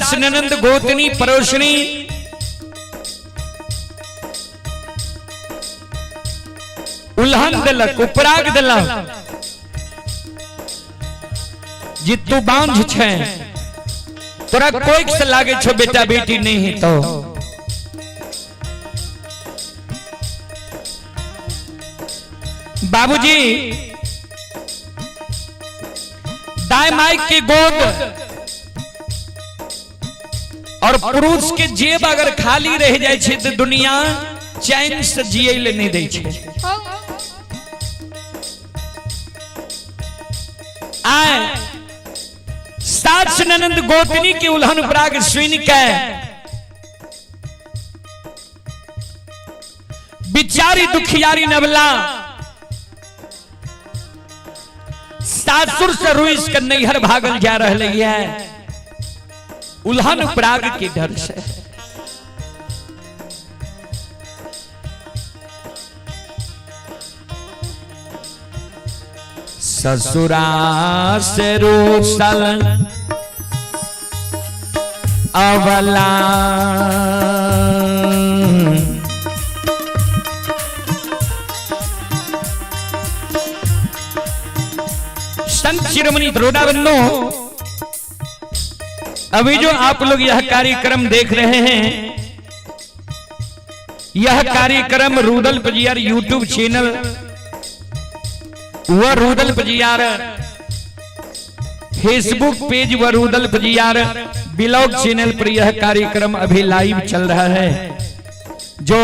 सास ननंद गोतनी पड़ोसनी उल्हन देलक, उपराग देलक जे तू बांझ छै, तोरा कोई से लागे छो बेटा बेटी नहीं है। तो बाबूजी दाएं माइक की गोद और पुरुष के जेब अगर खाली रह जाए छे तो दुनिया चैन से जिए ले नहीं दै छे। आए सास ननंद गोतनी के उल्हन प्राग सुन के बिचारी दुखियारी नवला सासुर से रुइस के नैहर भागल जा रहा है उल्हन प्राग के डर से। ससुरा से रूसल अवला संत शिरोमणि द्रोणा बंधु, अभी जो आप लोग यह कार्यक्रम देख रहे हैं, यह कार्यक्रम रूदल पजियार यूट्यूब चैनल व रूदल पजियार फेसबुक पेज व रूदल पजियार ब्लॉग चैनल पर यह कार्यक्रम अभी लाइव चल रहा है। जो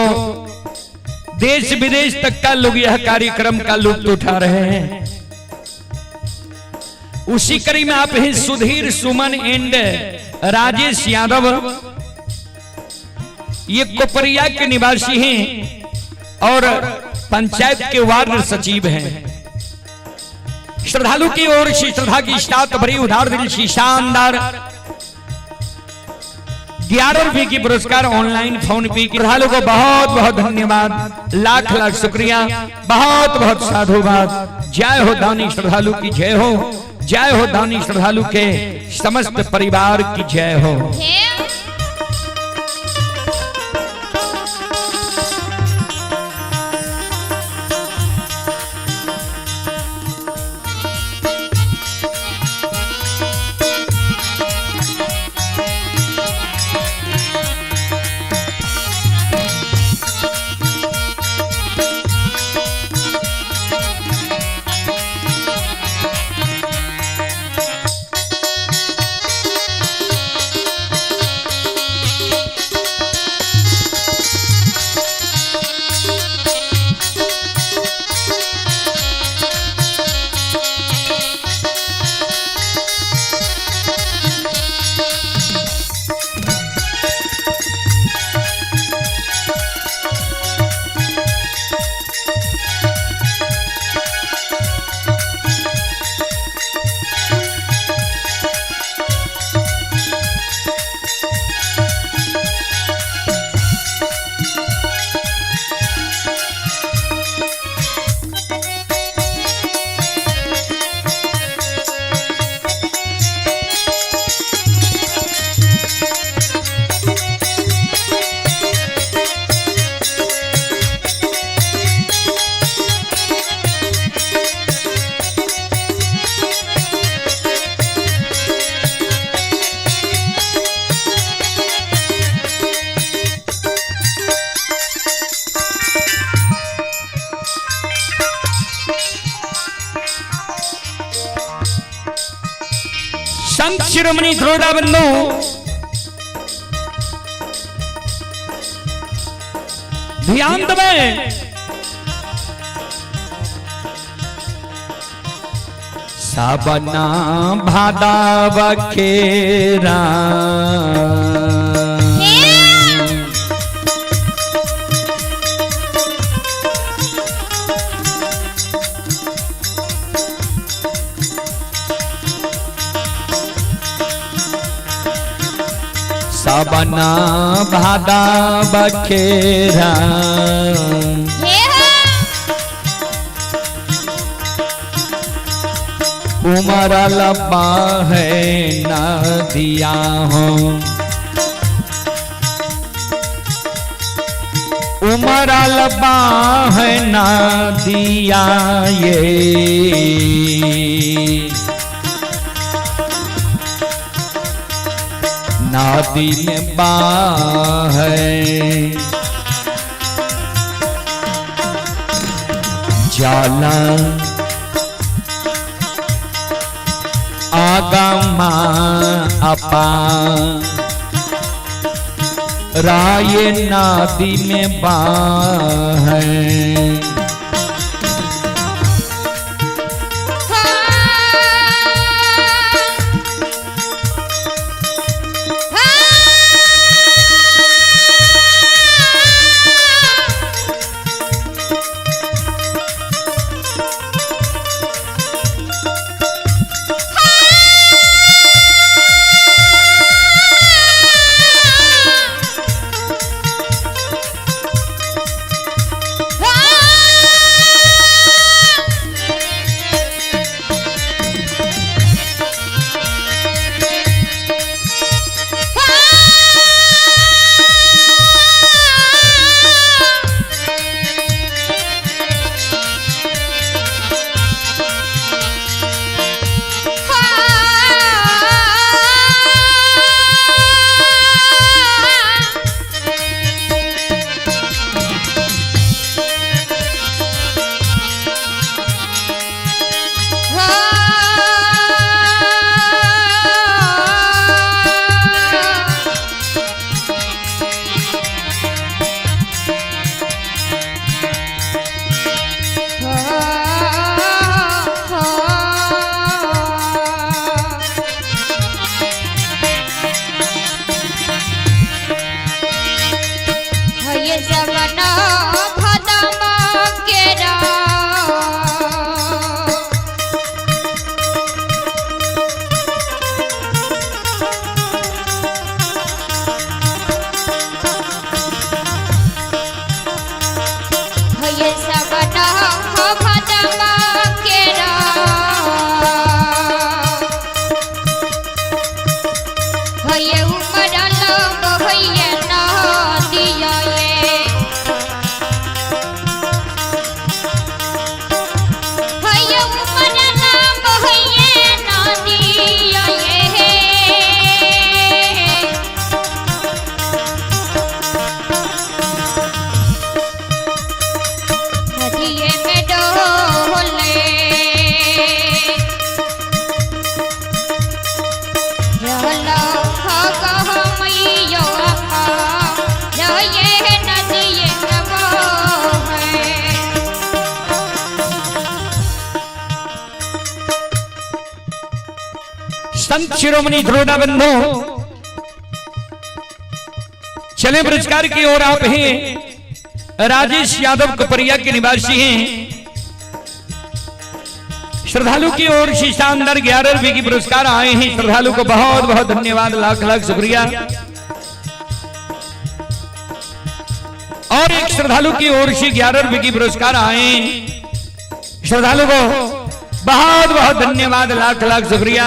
देश विदेश तक का लोग यह कार्यक्रम का लुत्फ उठा रहे हैं। उसी कड़ी में आप हैं सुधीर सुमन एंड राजेश यादव, ये कोपरिया के निवासी हैं और पंचायत के वार्ड सचिव हैं। श्रद्धालु की ओर से श्रद्धा की सात भरी उधार दिल सी शानदार 11 रुपए की पुरस्कार ऑनलाइन फोन पे। श्रद्धालु को बहुत बहुत धन्यवाद, लाख लाख शुक्रिया, बहुत बहुत साधुवाद। जय हो दानी श्रद्धालु की जय हो, जय हो दानी श्रद्धालु के समस्त परिवार की जय हो। संत शिरोमणि द्रोणा बंधु, ध्यान दबे, सबना भादा बखेरा सबना भादा बखेरा उमरल है नदिया हो, उमरल है नदिया ये, नदी में बाह जाला आगमा अपा राय नदी में बाह। संत शिरोमणि द्रोणा बंधु चले पुरस्कार की ओर आप हैं। राजेश यादव कोपरिया के निवासी हैं। श्रद्धालु की ओर से शानदार 11 रुपए की पुरस्कार आए हैं। श्रद्धालु को बहुत बहुत धन्यवाद, लाख लाख शुक्रिया। और एक श्रद्धालु की ओर से 11 रुपए की पुरस्कार आए हैं। श्रद्धालु को बहुत बहुत धन्यवाद, लाख लाख शुक्रिया।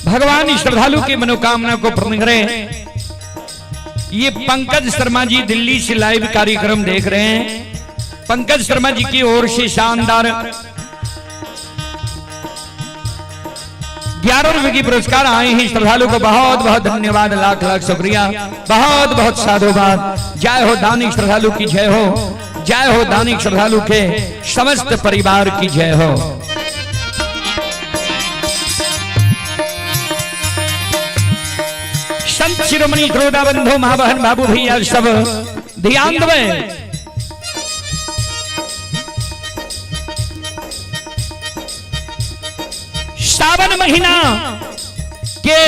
भगवान श्रद्धालु की मनोकामना को पूर्ण करें। ये पंकज शर्मा जी दिल्ली से लाइव कार्यक्रम देख रहे हैं। पंकज शर्मा जी की ओर से शानदार 11 रुपए की पुरस्कार आए हैं। श्रद्धालु को बहुत बहुत धन्यवाद, लाख लाख शुक्रिया, बहुत बहुत साधुवाद। जय हो दानी श्रद्धालु की जय हो, जय हो दानी श्रद्धालु के समस्त परिवार की जय हो। संत शिरोमणि द्रोदा बंधु महाबहन बाबू भैया सब ध्यान दे। सावन महीना के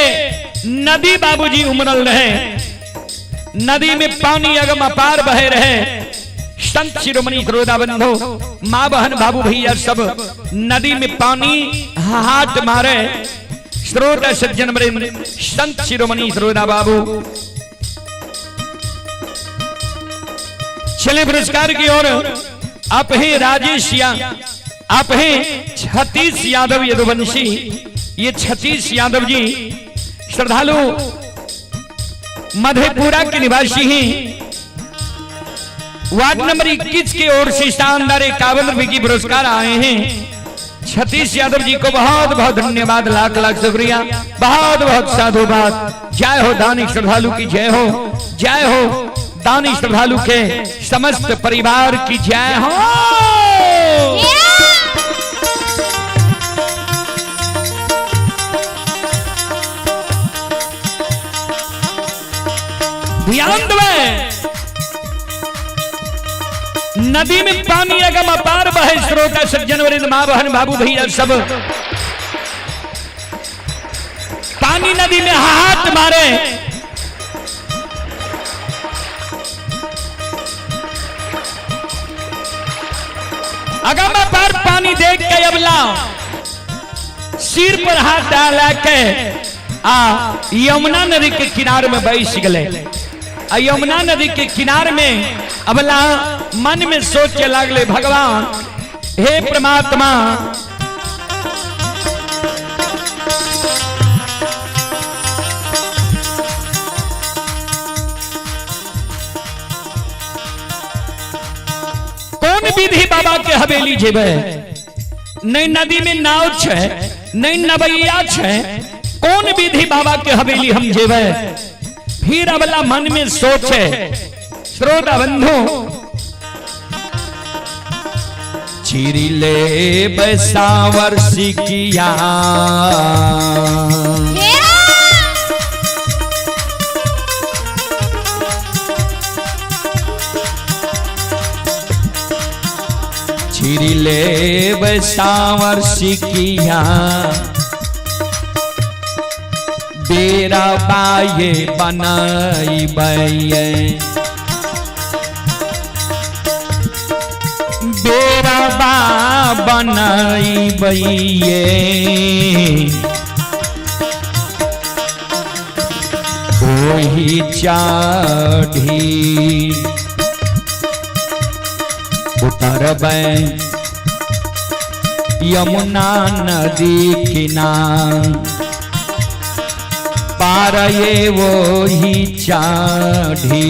नदी बाबूजी उमड़ल रहे, नदी में पानी अगम अपार बहे रहे। संत शिरोमणि द्रोदा बंधु माँ बहन बाबू भैया सब नदी में पानी हाथ मारे। श्रोता सज्जन वृंद संत शिरोमणि श्रोता बाबू चले पुरस्कार की ओर। आप ही राजेश या आप हैं 36 यादव यदुवंशी। ये 36 यादव जी श्रद्धालु मधेपुरा के निवासी हैं। वार्ड नंबर 21 की ओर से शानदार 51 रुपए की पुरस्कार आए हैं। 36 यादव जी को बहुत बहुत धन्यवाद, लाख लाख शुक्रिया, बहुत बहुत साधुवाद। जय हो दानी श्रद्धालु की जय हो, जय हो दानी श्रद्धालु के समस्त परिवार की जय हो। ध्यान दे, नदी में पानी अगम अपार बहे। श्रोता सज्जन वरिंद माँ बहन बाबू भैया सब पानी नदी में हाथ मारे। अगम अपार पानी देख के अबला सिर पर हाथ डाला के आ यमुना नदी के किनारे में बैस गए। आ यमुना नदी के किनारे में अबला मन में सोचे लागले, भगवान हे परमात्मा, कौन विधि बाबा के हवेली जेबे? नहीं नदी में नाव छे, नहीं नवैया छे, कौन विधि बाबा के हवेली हम जेबे? फिर अबला मन में सोचे, श्रोता बंधु, चिरिले बसावर सिकिया, चिरिले बसावर सिकिया, बेरा बाये बनाई बैये, बेरा बा बनाई बैये, ओही चाढ़ी उतरबै यमुना नदी किनार पार ये वो ही चाढ़ी।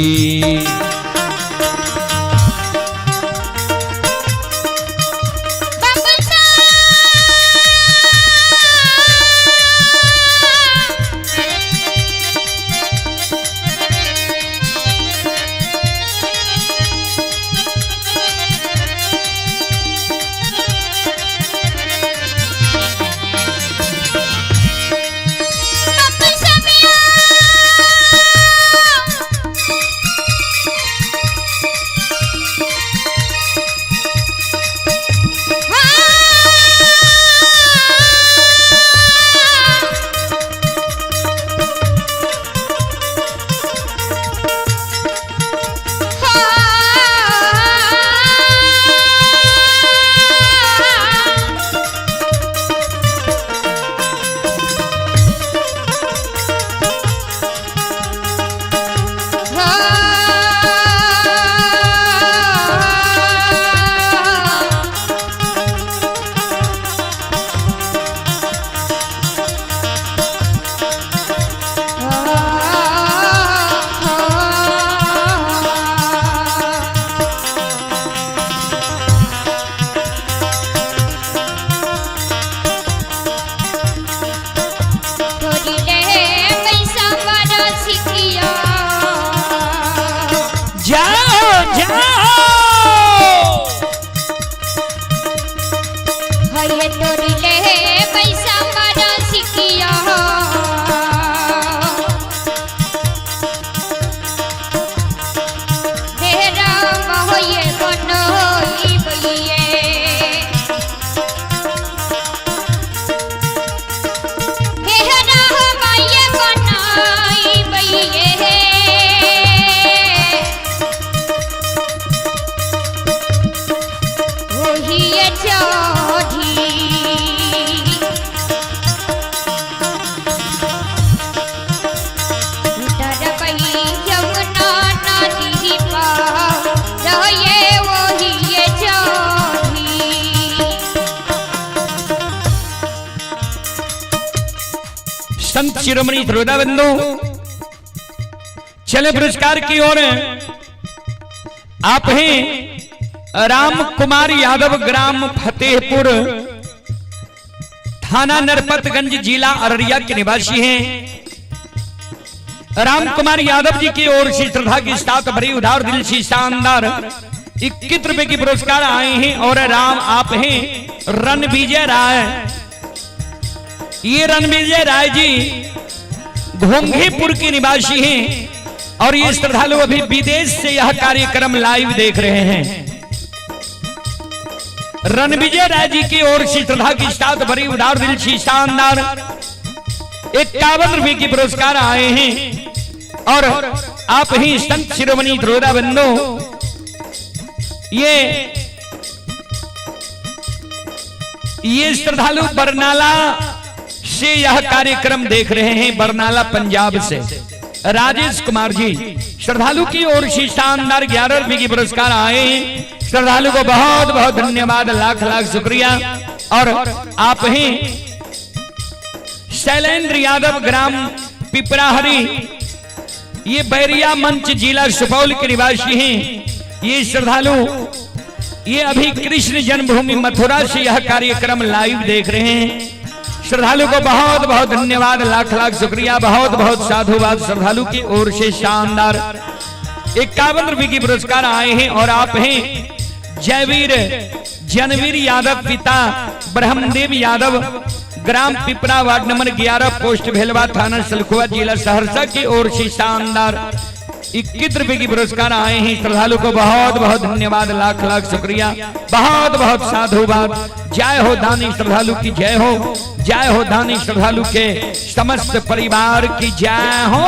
शिरोमणि श्रोता बंधु, चले पुरस्कार की ओर। आप हैं राम कुमार यादव, ग्राम फतेहपुर, थाना नरपतगंज, जिला अररिया के निवासी हैं। राम कुमार यादव जी की ओर से श्रद्धा के साथ भरी उधार दिल से शानदार 21 रुपए की पुरस्कार आए हैं। और राम आप हैं रणविजय राय, ये रणविजय राय जी घोंघीपुर के निवासी हैं और ये श्रद्धालु अभी विदेश से यह कार्यक्रम लाइव देख रहे हैं। रणविजय राय जी की ओर से श्रद्धा की साथ भरी उधार दिल से शानदार 51 रुपए की पुरस्कार आए हैं। और आप ही संत शिरोमणि द्रोड़ा बंधु, ये श्रद्धालु बरनाला से यह कार्यक्रम देख रहे हैं, बरनाला पंजाब से राजेश कुमार जी श्रद्धालु की ओर से शानदार 11 रुपए की पुरस्कार आए हैं। श्रद्धालु को बहुत बहुत धन्यवाद, लाख लाख शुक्रिया। और आप ही शैलेंद्र यादव, ग्राम पिपराहरी, ये बैरिया मंच, जिला सुपौल के निवासी हैं। ये श्रद्धालु ये अभी कृष्ण जन्मभूमि मथुरा से यह कार्यक्रम लाइव देख रहे हैं। श्रद्धालु को बहुत बहुत धन्यवाद, लाख लाख शुक्रिया, बहुत बहुत साधुवाद। श्रद्धालु की ओर से शानदार 51 रुपए की पुरस्कार आए हैं। और आप हैं जयवीर जनवीर यादव, पिता ब्रह्मदेव यादव, ग्राम Pipra, ward number 11, post Bhelwa, थाना सलखुआ, जिला सहरसा की ओर से शानदार 21 रुपए की पुरस्कार आए हैं। श्रद्धालु को बहुत बहुत धन्यवाद, लाख लाख शुक्रिया, बहुत बहुत साधुवाद। जय हो दानी श्रद्धालु की जय हो, जय हो दानी श्रद्धालु के समस्त परिवार की जय हो।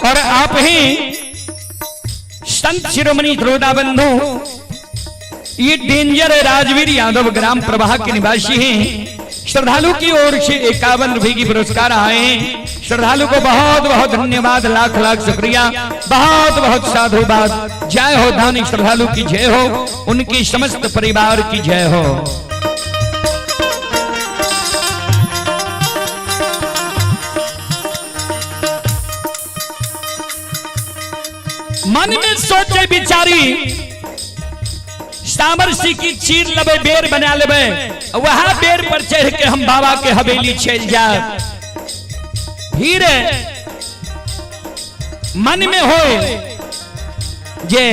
और आप ही संत शिरोमणि द्रोदा बंधु, ये डेंजर राजवीर यादव ग्राम प्रवाह के निवासी हैं। श्रद्धालु की ओर से 51 रुपए की पुरस्कार आए हैं। श्रद्धालु को बहुत बहुत धन्यवाद, लाख लाख शुक्रिया, बहुत बहुत साधुवाद। जय हो दानी श्रद्धालु की जय हो, उनकी समस्त परिवार की जय हो। मन में सोचे बिचारी सामर सी की चीर लेबे, बेर बना लेबे, वहां बेर पर चढ़ के हम बाबा के हवेली चल जाए। फिर मन में हो जे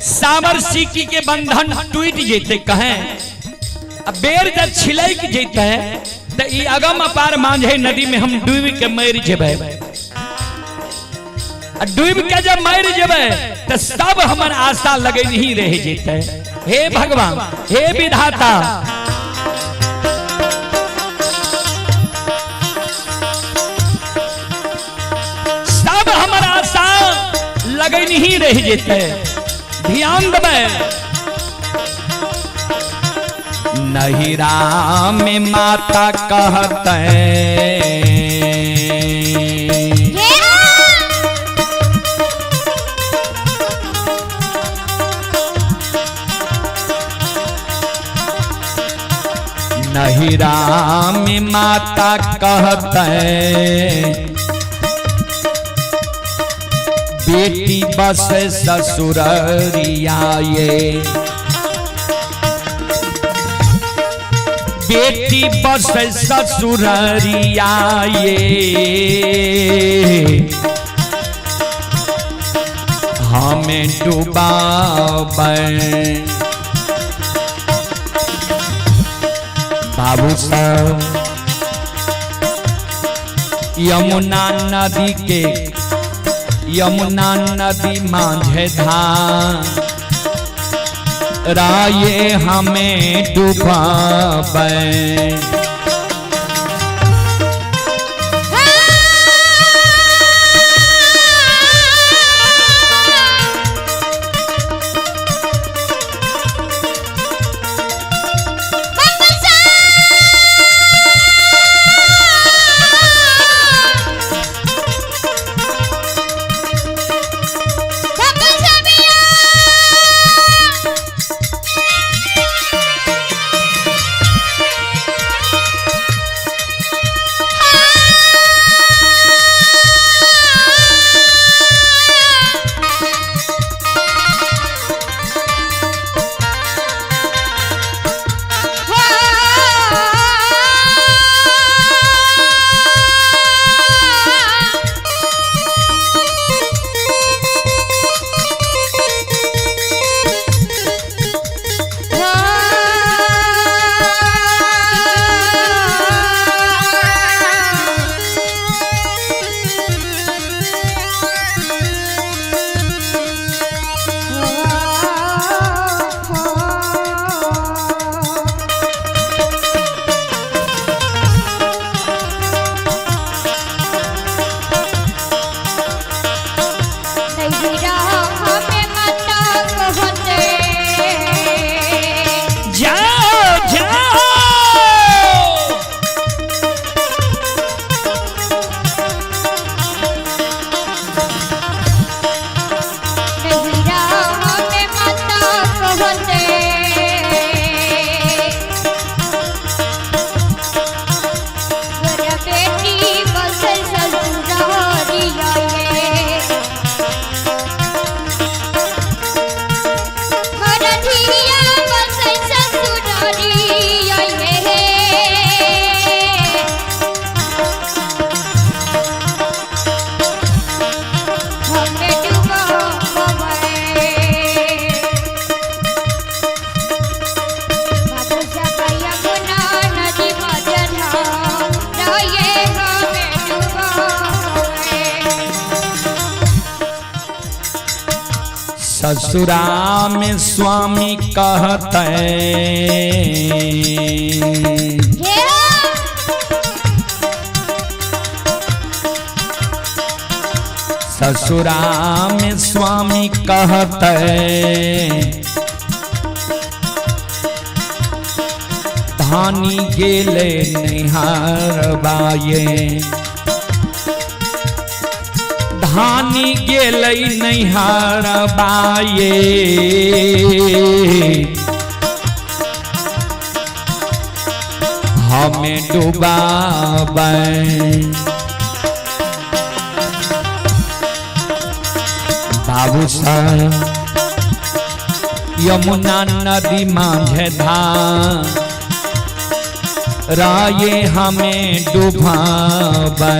सामर सिकी के बंधन टूट जेते कहें, अब बेर जब छिलक जेते तो ई अगम अपार मांझे नदी में हम डूब के मर जेबे। डूब के जब मर जेबे तो सब हमर आशा लगे नहीं रह जेते। हे भगवान, हे विधाता, सब हमर आशा लगे नहीं रह जेते। ध्यान देबै, नहीं राम माता कहते नहीं राम माता कहते बेटी बस ससुररिया ये, बेटी बस ससुररिया ये, हमें डुबाबै। बाबू साहब यमुना नदी के, यमुना नदी मांझे धान राये हमें डुबाबै। जाओ जाओ। ससुरा में स्वामी कहते ससुरा में स्वामी कहते धानी गेले निहार बाये, धानी गेले नैहार बाये, हमें डुबाबै। बाबू साहब यमुना नदी मांझे धान राये हमें डुबाबै।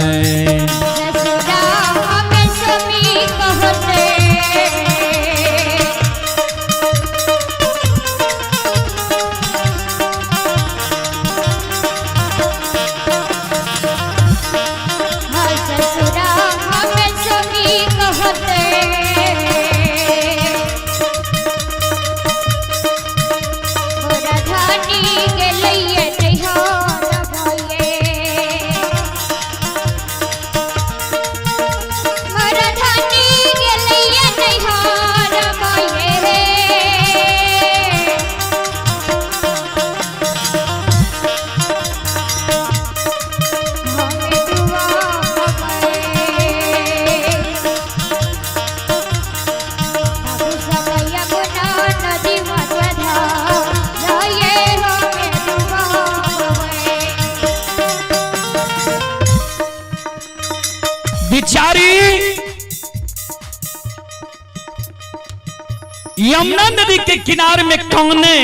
यमुना नदी के किनार में काने,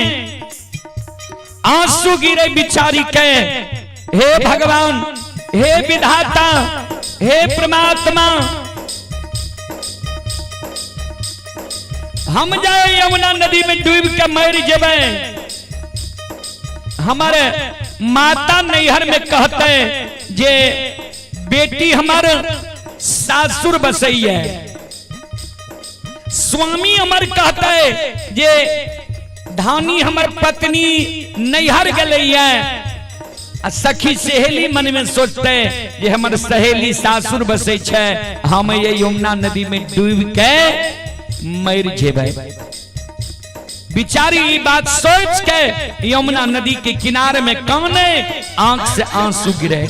आंसू गिरे बिचारी के। हे भगवान, हे विधाता, हे परमात्मा, हम जाए यमुना नदी में डूब के मर जेबै, हमारे माता नैहर में कहते जे बेटी हमार सासुर बसई है, स्वामी हमार कहते जे धानी हमर पत्नी नैहर गई है, आ सखी सहेली मन में सोचते जे हमर सहेली सासुर बसै छै, हम ये यमुना नदी में डूब के मर जेबै। बिचारी ई बात सोच के यमुना नदी के किनारे में काने, आंख से आंसू गिरे।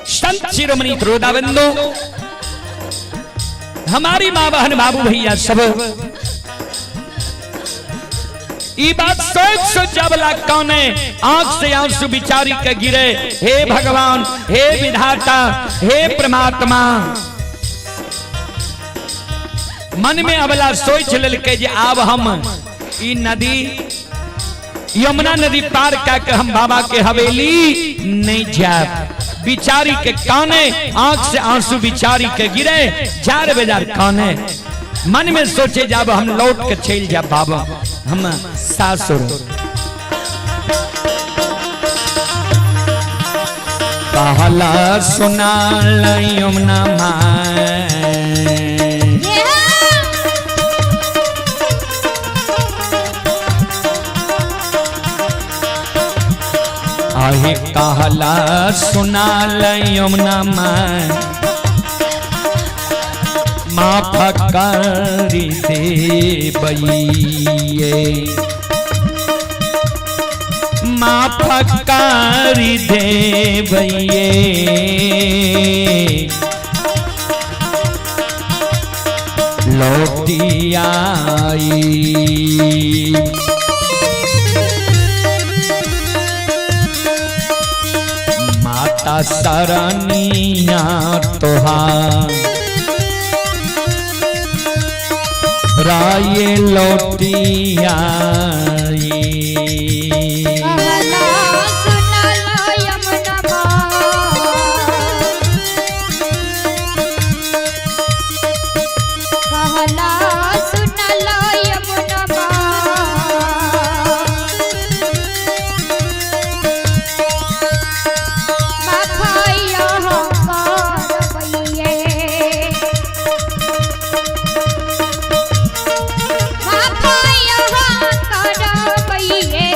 संत शिरोमणि त्रोदाबंदो, हमारी माँ बहन बाबू भैया सब ई बात सोच सोच जावला काने, आंख से आंसू बिचारी के गिरे। हे भगवान, हे विधाता, हे परमात्मा, मन में अबला सोच लेलकै जे आब हम ई नदी यमुना नदी पार कऽ के हम बाबा के हवेली नहीं जाब। बिचारी के काने, आंख से आंसू बिचारी के गिरे, जार बेजार काने, मन में सोचे जाब हम लौट के चल जाब बाबा हम सासुर। कहला सुना यमुना माय, आहे कहला सुना यमुना माय, माफ करी देबइये, माफ करी देबइये, लौटी आई। माता सरनिया तोहार राय लौटी आई। कहला सुनल यमुना माँ, कहला सुनल यमुना माँ, माफाया करबइये, माफाया करबइये।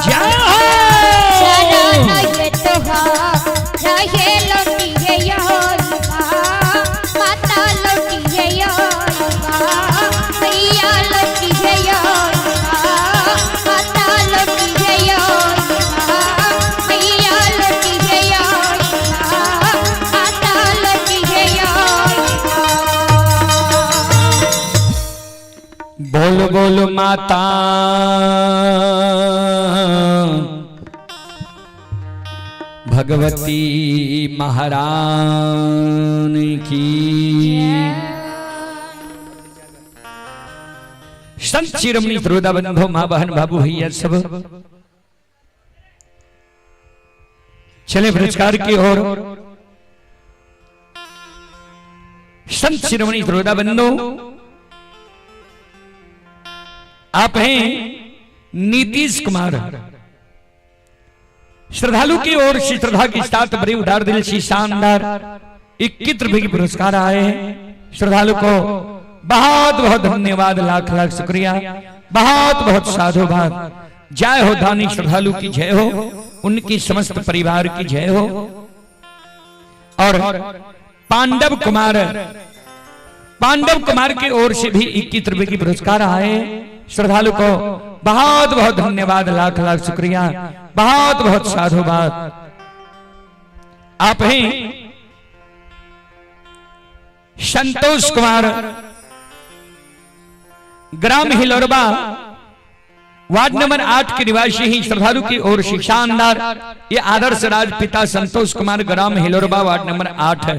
जय हो। बोल बोल माता भगवती महारानी की। संत शिरोमणि श्रोता बंधु माँ बहन बाबू भैया सब चले पुरस्कार की ओर। संत शिरोमणि श्रोता बंधु, आप हैं नीतीश कुमार, श्रद्धालु की ओर से श्रद्धा के साथ बड़े उदार दिल से शानदार 21 रुपए के पुरस्कार आए हैं। श्रद्धालु को बहुत बहुत धन्यवाद, लाख लाख शुक्रिया, बहुत बहुत साधुवाद। जय हो दानी श्रद्धालु की जय हो, उनकी समस्त परिवार की जय हो। और पांडव कुमार, पांडव कुमार की ओर से भी 21 रुपए की पुरस्कार आए। श्रद्धालु को बहुत बहुत धन्यवाद, लाख लाख शुक्रिया, बहुत बहुत साधुवाद। आप हैं संतोष कुमार, ग्राम हिलोरबा, वार्ड नंबर 8 के निवासी ही श्रद्धालु की ओर से शानदार ये आदर्श राज पिता संतोष कुमार, ग्राम हिलोरबा, वार्ड नंबर 8 है,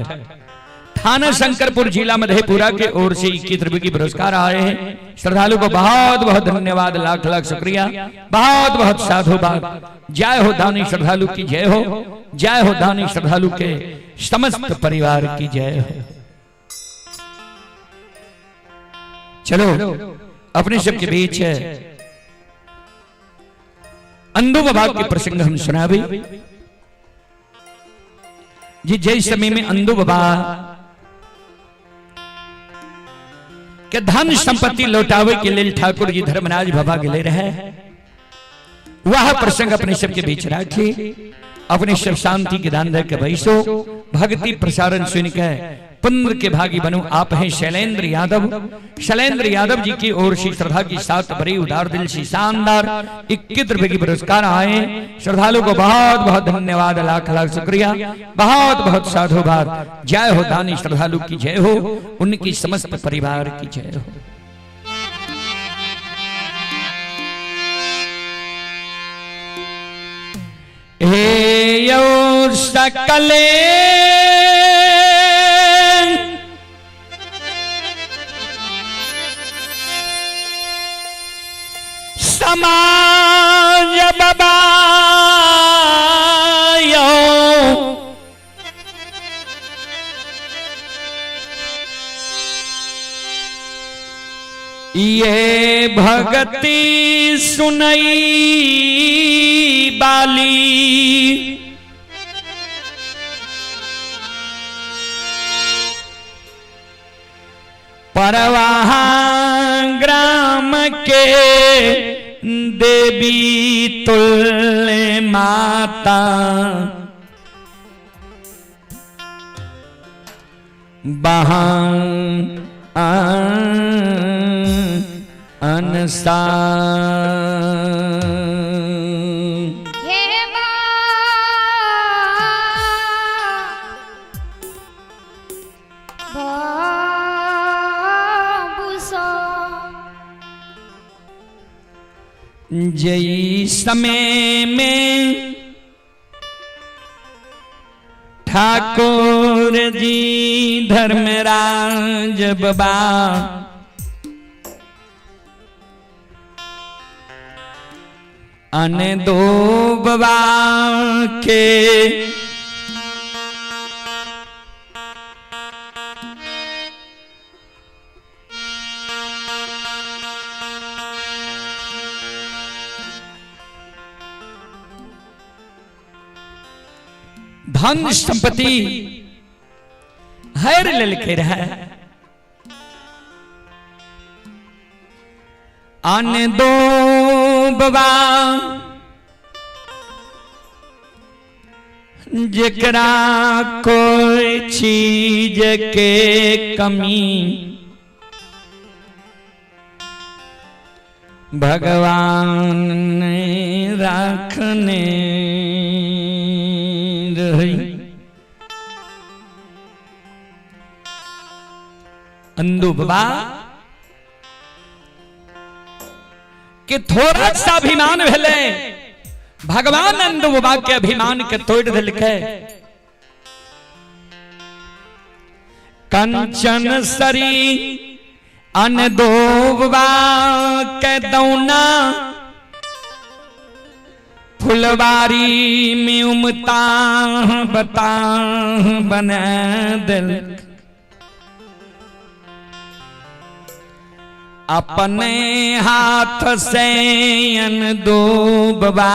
थाना शंकरपुर, जिला मधेपुरा के ओर से 21 रुपए की पुरस्कार आए हैं। श्रद्धालु को बहुत बहुत धन्यवाद, लाख लाख शुक्रिया, बहुत बहुत साधुवाद। जय हो दानी श्रद्धालु की जय हो, जय हो दानी श्रद्धालु के समस्त परिवार की जय हो। चलो अपने सबके बीच अंदू बाबा के प्रसंग हम सुनावे जी। जय समय में अंदू बाबा के धन संपत्ति लौटावे के लिए ठाकुर जी धर्मराज बाबा के ले रहे, वह प्रसंग अपने सबके बीच राखी। अपने सब शांति के दान दे के बैसो, भक्ति प्रसारण सुन के पुण्य के भागी बनो। आप हैं शैलेंद्र यादव, शैलेंद्र यादव जी की ओर से श्रद्धा की साथ बड़ी उदार दिल से शानदार 21 रुपए की पुरस्कार आए। श्रद्धालु को बहुत बहुत धन्यवाद, लाख लाख शुक्रिया, बहुत बहुत साधुवाद। जय हो दानी श्रद्धालु की जय हो, उनकी समस्त परिवार की जय हो। हे यो सकले समाज बाबा यो ये भगती सुनई बाली, परवाह ग्राम के देवी तुल्य माता, बहान अनसा। हे बाबूसो जई समय में ठाकुर जी धर्मराज बाबा अन दो बाबा के धन संपत्ति हर ललके रहा। अन दो बाबा जेकरा कोई चीज के कमी भगवान ने रखने रही। अंदू बाबा के थोड़ा सा अभिमान भेले, भगवान अंदू बाबा के अभिमान के तोड़ दिलके। कंचन सरी अनदोबा के दौना फुलवारी में उमता बता बना दिल। अपने हाथ से अनदोबा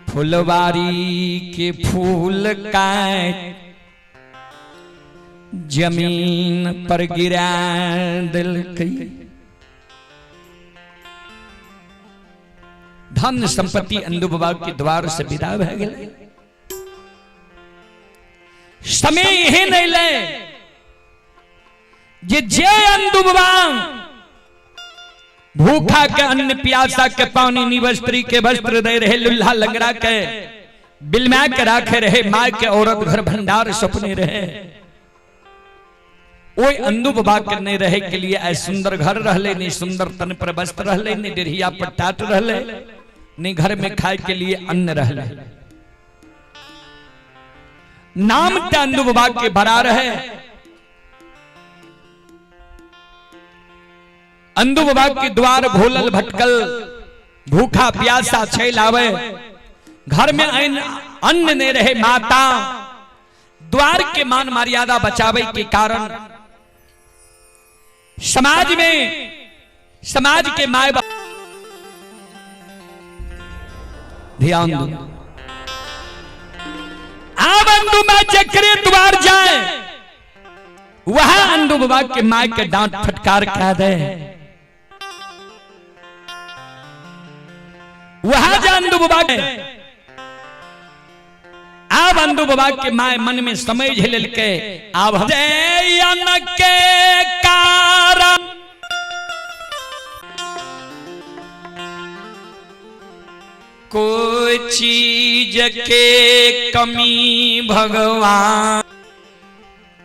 फुलवारी के फूल काट जमीन पर गिरा दिल कई। धन संपत्ति अंदू बाबा के द्वार से विदा भए गेलै। समय एहन अयलै जे जे अंदू बाबा भूखा के अन्न, प्यासा के पानी, निवस्त्री के वस्त्र दे रहे, लुल्हा लंगड़ा के बिलमा के राखे रहे, माँ के औरत घर भंडार सपने रहे, ओई अंदू बाबा के नहीं रहे के लिए आइ सुंदर घर रहले, नहीं सुंदर तन पर वस्त्र रहले, नहीं डेढ़िया पर टाट रहले, नहीं घर में खाए के लिए अन्न रहले। नाम ते अंदू बाबा के बड़ा रहे। अंदू बाबा के द्वार भोलल भटकल भूखा प्यासा छैल आवे, घर में अन्न नहीं रहे। माता द्वार के मान मर्यादा बचावे के कारण समाज में समाज के my बाप ध्यान दो। आब अंदू माँ जकरे द्वार जाए वहां अंदू बाबा के my के डांट फटकार कह दे, वहां जा अंदू बाबा के। आब अंदू बाबा के my मन में समझ लेलके, आब हम जयन के कारण कोई चीज के कमी भगवान।